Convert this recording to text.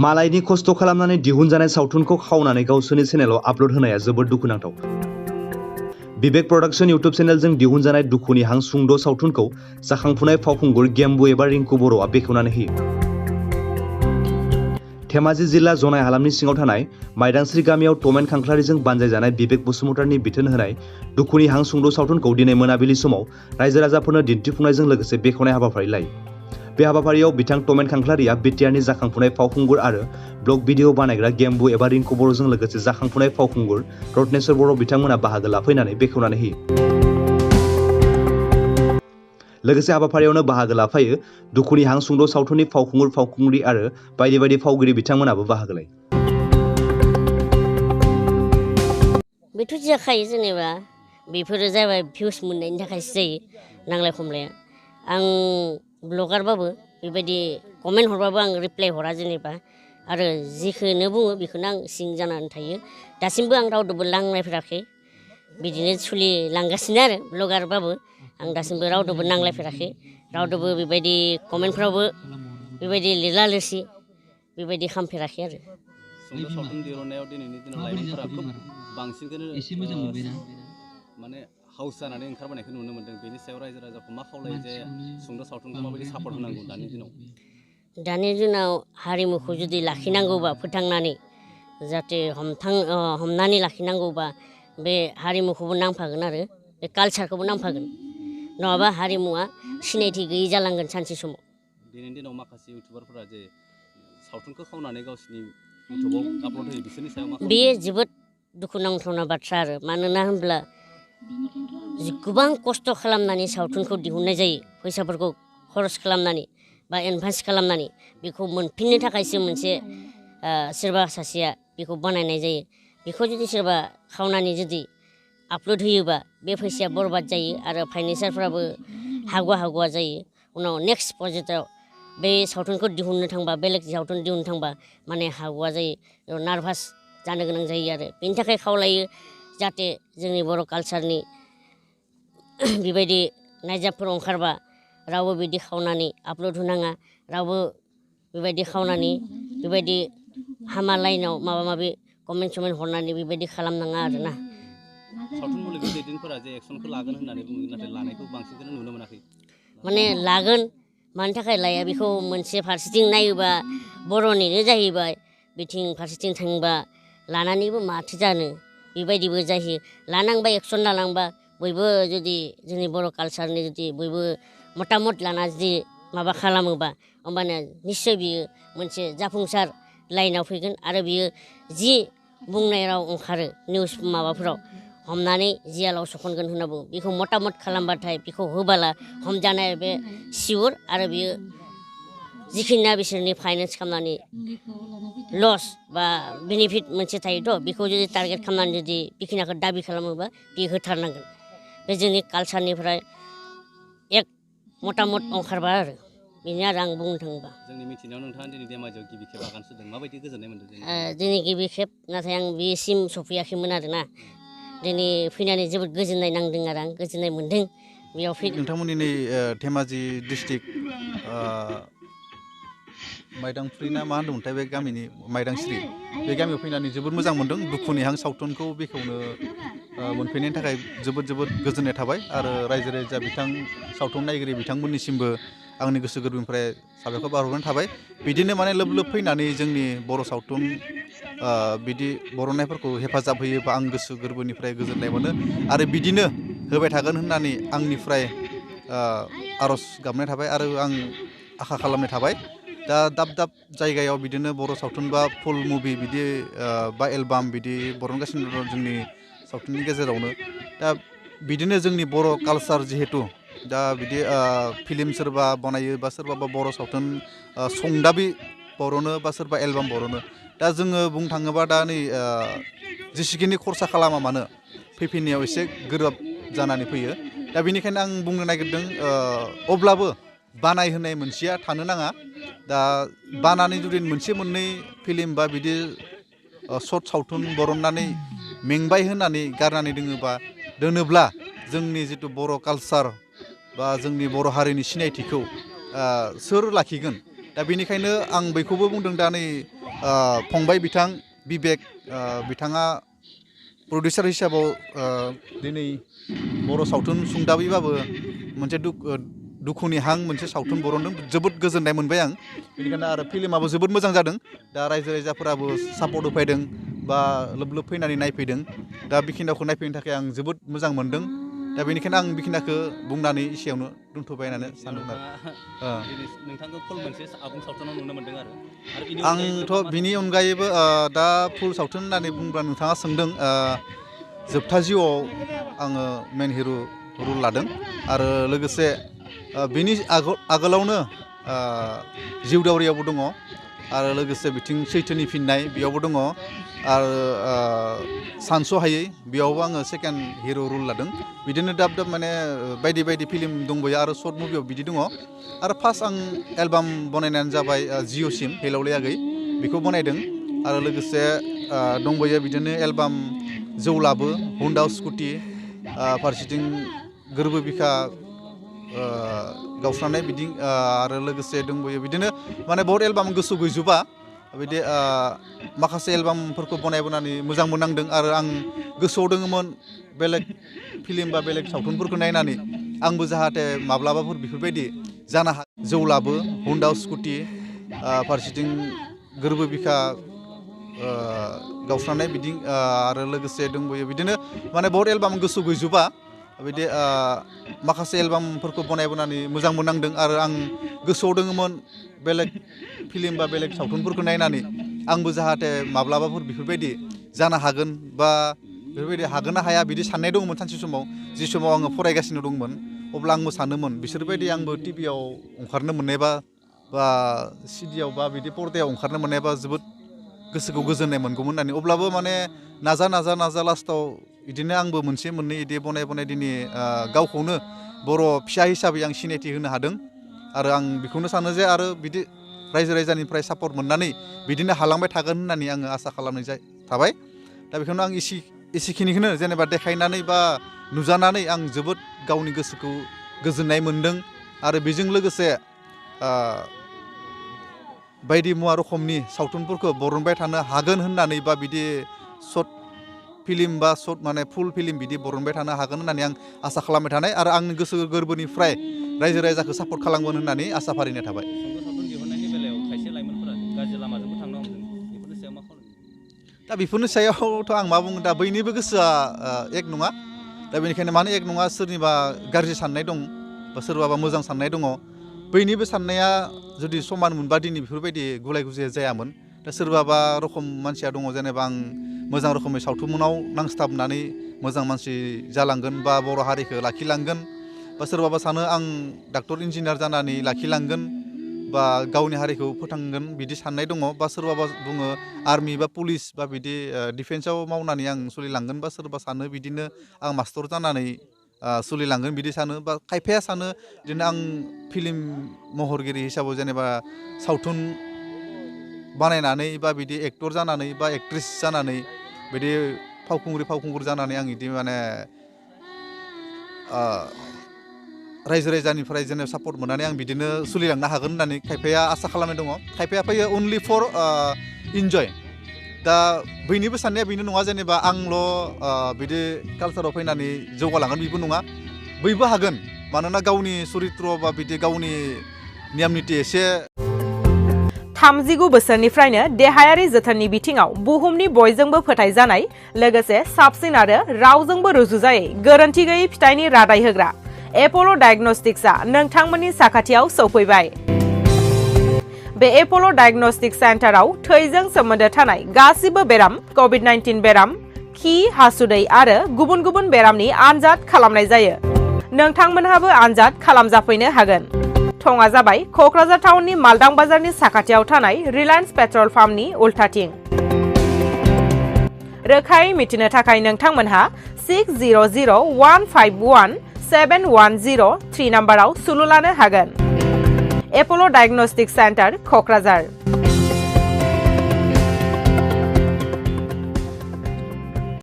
मालायनि खस्थ' खालामनानै दिहुनजानाय सावथुनखौ खावनानै गावसोरनि चेनेलाव आपल'ड होनाया जोबोद दुखुनांथाव। बिबेक प्रडाक्शन इउट्युब चेनेलजों दिहुनजानाय दुखुनि हां सुंद' सावथुनखौ जाखांफुनाय फावखुंगुर गेम्बु एबा रिंकु बर'आ बेखेवनानै होयो। धेमाजि जिल्ला जनाय हालामनि सिङाव थानाय माइदांस्रि गामियाव टमेन खांख्लारिजों बानजायजानाय बिबेक बसुमतारीनि बिथोन होनाय दुखुनि हां सुंद' सावथुनखौ दिनै मोनाबिलि समाव रायजो राजाफोरनो दिन्थिफुंनायजों लोगोसे बेखेवनाय हाबाफारि लायो। बे हाबाफारियाव बिथां टमेन खांख्लारिया बिटिआरनि जाखांफुनाय फावखुंगुर आरो ब्लग भिडिअ बानायग्रा गेम्बु एबा रिंकु बर'जों लोगोसे जाखांफुनाय फावखुंगुर रत्नेश्वर बर' बिथांमोना बाहागो लाफैनानै बेखेवनानै होयो। लोगोसे हाबाफारियावनो बाहागो लाफायो दुखुनि हां सुंद' सावथुननि फावखुंगुर फावखुंग्रि आरो बायदि बायदि फावगिरि बिथांमोनाबो बाहागो लायो। बेथ' जाखायो जेनेबा बेफोरो जाबाय भिउस मोननायनि थाखायसो जायो नांलाय खमलाया। आं ब्लगारबाबो बेबायदि कमेन्ट हरबाबो आं रिप्लाय हरा जेनेबा आरो जिखौनो बुङो बेखौनो आं सिं जानानै थायो। दासिमबो आं रावदोबो नांलायफेराखै बिदिनो सोलिलांगासिनो आरो ब्लगारबाबो आं दासिमबो रावदोबो नांलायफेराखै रावदोबो बेबायदि कमेन्टफ्रावबो बेबायदि लिरला लिरसि बेबायदि खालामफेराखै आरो। सुंद' सावथुन दिहुननायाव दिनैनि दिनाव लाइमोनफोरा खोब बांसिनखौनो माने हाउस जानानै ओंखारबोनायखौ नुनो मोन्दों। बेनि सायाव रायजो राजाखौ मा खावलायो जे सुंद' सावथुनखौ माबायदि सापर्ट होनांगौ दानि दिनाव? दानि दिनाव हारिमुखौ जुदि लाखिनांगौबा फोथांनानै जाहाथे हमनानै लाखिनांगौबा बे हारिमुखौबो नांफागोन आरो बे कालसारखौबो नांफागोन नङाबा हारिमुवा सिनायथि गैयै जालांगोन सानसे समाव। दिनैनि दिनाव माखासे इउटुबारफोरा जे सावथुनखौ खावनानै गावसिनि इउटुबाव आपल'ड होयो बिसोरनि सायाव मा खालामो? बेयो जोबोद दुखुनांथावना बाथ्रा आरो मानोना होनब्ला गोबां खस्थ' खालामनानै सावथुनखौ दिहुननाय जायो फैसाफोरखौ खरस खालामनानै बा एडभान्स खालामनानै बेखौ मोनफिननो थाखायसो मोनसे सोरबा सासेया बेखौ बानायनाय जायो। बेखौ जुदि सोरबा खावनानै जुदि आपल'ड होयोबा बे फैसाया बरबाद जायो आरो फाइनेन्सारफ्राबो हागवा हागवा जायो। उनाव नेक्स्ट प्रजेक्टआव बे सावथुनखौ दिहुननो थांबा बेलेग सावथुन दिहुननो थांबा माने हागवा जायो नार्भास जानो गोनां जायो आरो बेनि थाखाय खावलायो जाहाथे जोंनि बर' कालसारनि बेबायदि नायजाबफोर ओंखारबा रावबो बिदि खावनानै आपल'ड होनाङा रावबो बेबायदि खावनानै बेबायदि हामा लाइनाव माबा माबि कमेन्ट समेन्ट हरनानै बेबायदि खालामनाङा आरोना। सावथुन मुलुगनि दैदेनफोरा जे एक्सनखौ लागोन होननानै बुङो नाथाय लानायखौ बांसिनखौनो नुनो मोनाखै। माने लागोन मानि थाखाय लाया बेखौ मोनसे फारसेथिं नायोबा बर'निनो जाहैबाय बिथिं फारसेथिं थांबा लानानैबो माथो जानो बेबायदिबो जायो। लानांबा एक्सन लानांबा बयबो जुदि जोंनि बर' कालसारनि जुदि बयबो मतामत लाना जुदि माबा खालामोबा होमबानो निस्सय बियो मोनसे जाफुंसार लाइनाव फैगोन आरो बियो जि बुंनाय राव ओंखारो निउस माबाफोराव हमनानै जियालाव सखनगोन होनना बुङो बेखौ मतामत खालामबाथाय बेखौ होबाला हमजानाय बे सिउर आरो बियो जिखिनिया बिसोरनि फाइनेन्स खालामनानै लस बा बेनिफिट मोनसे थायोथ' बेखौ जुदि टारगेट खालामनानै जुदि बेखिनिखौ दाबि खालामोबा बे होथारनांगोन। बे जोंनि कालसारनिफ्राय एक मतामत ओंखारबा आरो बेनो आरो आं बुंनो थाङोबा। जोंनि मिथिनायाव नोंथाङा दिनै धेमाजियाव गिबि खेब आगान सुरदों माबायदि गोजोननाय मोन्दों? दिनै गिबि खेब नाथाय आं बेसिम सफैयाखैमोन आरोना दिनै फैनानै जोबोद गोजोननाय नांदों आरो आं गोजोननाय मोन्दों बेयाव फै नोंथांमोननि नै धेमाजि डिस्ट्रिक्ट माइदांस्रि ना मा होनदोंमोनथाय बे गामिनि माइदांस्रि बे गामियाव फैनानै जोबोद मोजां मोन्दों। दुखुनि हां सावथुनखौ बेखेवनो मोनफैनायनि थाखाय जोबोद जोबोद गोजोननाय थाबाय आरो रायजो राजा बिथां सावथुन नायगिरि बिथांमोननिसिमबो आंनि गोसो गोरबोनिफ्राय साबायखर बावहरनाय थाबाय। बिदिनो माने लोब लोब फैनानै जोंनि बर' सावथुन बिदि बरननायफोरखौ हेफाजाब होयोबा आं गोसो गोरबोनिफ्राय गोजोननाय मोनो आरो बिदिनो होबाय थागोन होननानै आंनिफ्राय आर'ज गाबनाय थाबाय आरो आं आखा खालामनाय थाबाय। दा दाब दाब जायगायाव बिदिनो बर' सावथुन बा फुल मुभि बिदि बा एलबाम बिदि बरनगासिनो दं जोंनि सावथुननि गेजेरावनो। दा बिदिनो जोंनि बर' कालसार जिहेथु दा बिदि फिल्म सोरबा बनायो बा सोरबाबा बर' सावथुन संदाबि बरनो बा सोरबा एलबाम बरनो। दा जोङो बुंनो थाङोबा दा नै जेसेखिनि खरसा खालामा मानो फैफिननायाव एसे गोब्राब जानानै फैयो। दा बेनिखायनो आं बुंनो नागिरदों अब्लाबो बानाय होनाय मोनसेया थानो नाङा। दा बानानै जुदि मोनसे मोननै फिल्म बा बिदि सर्ट सावथुन बरननानै मेंबाय होननानै गारनानै दोनोब्ला जोंनि जिथु बर' कालसार बा जोंनि बर' हारिनि सिनायथिखौ सोर लाखिगोन? दा बेनिखायनो आं बेखौबो बुंदों दा नै फंबाय बिथां बिबेक बिथाङा प्रडिउसार हिसाबाव दिनै बर' सावथुन सुंदाबैबाबो मोनसे दुखुनि हां मोनसे सावथुन बरनदों जोबोद गोजोननाय मोनबाय आं बेनिखायनो आरो फिल्माबो जोबोद मोजां जादों दा रायजो राजाफोराबो सापर्ट होफैदों बा लोब लोब फैनानै नायफैदों दा बेखिनिखौ नायफैनो थाखाय आं जोबोद मोजां मोनदों दा बेनिखायनो आं बेखिनिखौ बुंनानै एसेयावनो दोनथ'बाय होननानै सानदों नोंथांखौ फुल मोनसे आबुं सावथुनाव नुनो मोनदों आरो आंथ' बिनि अनगायैबो दा फुल सावथुन होननानै बुंब्ला नोंथाङा सोंदों जोबथा जिउआव आङो मेन हिर' रल लादों आरो लोगोसे बिनि आगोलावनो जिउ दावरियावबो दङ आरो लोगोसे बिथिं सैथोनि फिननाय बेयावबो दङ आरो सानस'हायै बेयावबो आङो सेकेन्ड हिर' रल लादों बिदिनो दाब दाब माने बायदि बायदि फिल्म दंबोयो आरो सर्ट मुभियाव बिदि दङ आरो फार्स्ट आं एलबाम बनायनायानो जाबाय जिअसिम हेलावलायागै बेखौ बनायदों आरो लोगोसे दंबोयो बिदिनो एलबाम जौलाबो हुन्डा स्कुटि फारसेथिं गोरबो बिखा गावस्रानाय बिदि आरो लोगोसे दंबोयो बिदिनो माने बहुत एलबाम गोसो गैजोबा बिदि माखासे एलबामफोरखौ बनायबोनानै मोजां मोननांदों आरो आं गोसोआव दङमोन बेलेग फिल्म बा बेलेग सावथुनफोरखौ नायनानै आंबो जाहाथे माब्लाबाफोर बेफोरबायदि जानो जौलाबो हुन्डा स्कुटि फारसेथिं गोरबो बिखा गावस्रानाय बिदि आरो लोगोसे दंबोयो बिदिनो माने बहुत एलबाम गोसो गैजोबा बिदि माखासे एलबामफोरखौ बनायबोनानै मोजां मोननांदों आरो आं गोसोआव दङमोन बेलेग फिल्म बा बेलेग सावथुनफोरखौ नायनानै आंबो जाहाथे माब्लाबाफोर बेफोरबायदि जानो हागोन बा बेफोरबायदि हागोन ना हाया बिदि साननाय दङमोन सानसे समाव जि समाव आङो फरायगासिनो दंमोन अब्ला आंबो सानोमोन बिसोरबायदि आंबो टिभियाव ओंखारनो मोननायबा बा सिडियाव बा बिदि पर्दायाव ओंखारनो मोननायबा जोबोद गोसोखौ गोजोननाय मोनगौमोन होननानै अब्लाबो माने नाजा लास्टाव बिदिनो आंबो मोनसे मोननै बिदि बनाय दिनै गावखौनो बर' फिसा हिसाबै आं सिनायथि होनो हादों आरो आं बेखौनो सानो जे आरो बिदि रायजो राजानिफ्राय सापर्ट मोननानै बिदिनो हालांबाय थागोन होननानै आङो आसा खालामनाय थाबाय दा बेखौनो आं एसेखिनिखौनो जेनेबा देखायनानै बा नुजानानै आं जोबोद गावनि गोसोखौ गोजोननाय मोनदों आरो बेजों लोगोसे बायदि मुवा रोखोमनि सावथुनफोरखौ बरनबाय थानो हागोन होननानै बा बिदि सर्ट फिल्म बा सर्ट माने फुल फिल्म बिदि बरनबाय थानो हागोन होननानै आं आसा खालामबाय थानाय आरो आंनि गोसो गोरबोनिफ्राय रायजो राजाखौ सापर्ट खालामगोन होननानै आसा फारिनाय थाबाय सुंद' सावथुन दिहुननायनि बेलायाव खायसे लाइमोनफोरा गाज्रि लामाजोंबो थांनो हमदों बेफोरनि सायाव मा खालामो दा बेफोरनि सायावथ' आं मा बुङो दा बयनिबो गोसोआ एक नङा दा बेनिखायनो मानो एक नङा सोरनिबा गाज्रि साननाय दं बा सोरबाबा मोजां साननाय दङ बैनिबो साननाया जुदि समान मोनबा दिनै बेफोरबायदि गुलाय गुजाय जायामोन दा सोरबाबा रखम मानसिया दङ जेनेबा आं मोजां रोखोमै सावथुनाव नांस्थाबनानै मोजां मानसि जालांगोन बा बर' हारिखौ लाखिलांगोन बा सोरबाबा सानो आं डाक्टर इन्जिनियार जानानै लाखिलांगोन बा गावनि हारिखौ फोथांगोन बिदि साननाय दङ बा सोरबाबा बुङो आर्मि बा पुलिस बा बिदि डिफेन्सआव मावनानै आं सोलिलांगोन बा सोरबा सानो बिदिनो आं मास्टर जानानै सोलिलांगोन बिदि सानो बा खायफाया सानो बिदिनो आं फिल्म महरगिरि हिसाबै जेनेबा सावथुन बानायनानै बा बिदि एक्टर जानानै बा एक्ट्रिस जानानै बिदि फावखुंगुर जानानै आं बिदि माने रायजो राजानिफ्राय जेनेबा सापर्ट मोननानै आं बिदिनो सोलिलांनो हागोन होननानै खायफाया आसा खालामनाय दङ खायफाया फैयो अनलि फर इन्जय दा बयनिबो साननाया बेनो नङा जेनेबा आंल' बिदि कालसाराव फैनानै जौगालांगोन बेबो नङा बयबो हागोन मानोना गावनि चरित्र बा बिदि गावनि नियम निति एसे 39 बोसोरनिफ्रायनो देहायारि जोथोननि बिथिङाव बुहुमनि बयजोंबो फोथायजानाय लोगोसे साबसिन आरो रावजोंबो रुजुजायै गोरोन्थि गैयै फिथाइनि रादाय होग्रा एप'ल' डायग्नोस्टिक्सआ नोंथांमोननि साखाथियाव सौफैबाय बे एप'ल' डायग्नोस्टिक सेन्टाराव थैजों सोमोन्दो थानाय गासिबो बेराम कभिड-19 बेराम खि हासुदै आरो गुबुन गुबुन बेरामनि आनजाद खालामनाय जायो नोंथांमोनहाबो आनजाद खालामजाफैनो हागोन थङा जाबाय क'क्राझार टाउननि मालदां बाजारनि साखाथियाव थानाय रिलायन्स पेट्रल पाम्पनि उल्थाथिं रोखायै मिथिनो थाखाय नोंथांमोनहा 6001517103 नाम्बाराव सुलु लानो हागोन एप'ल' डायग्नोस्टिक सेन्टार क'क्राझार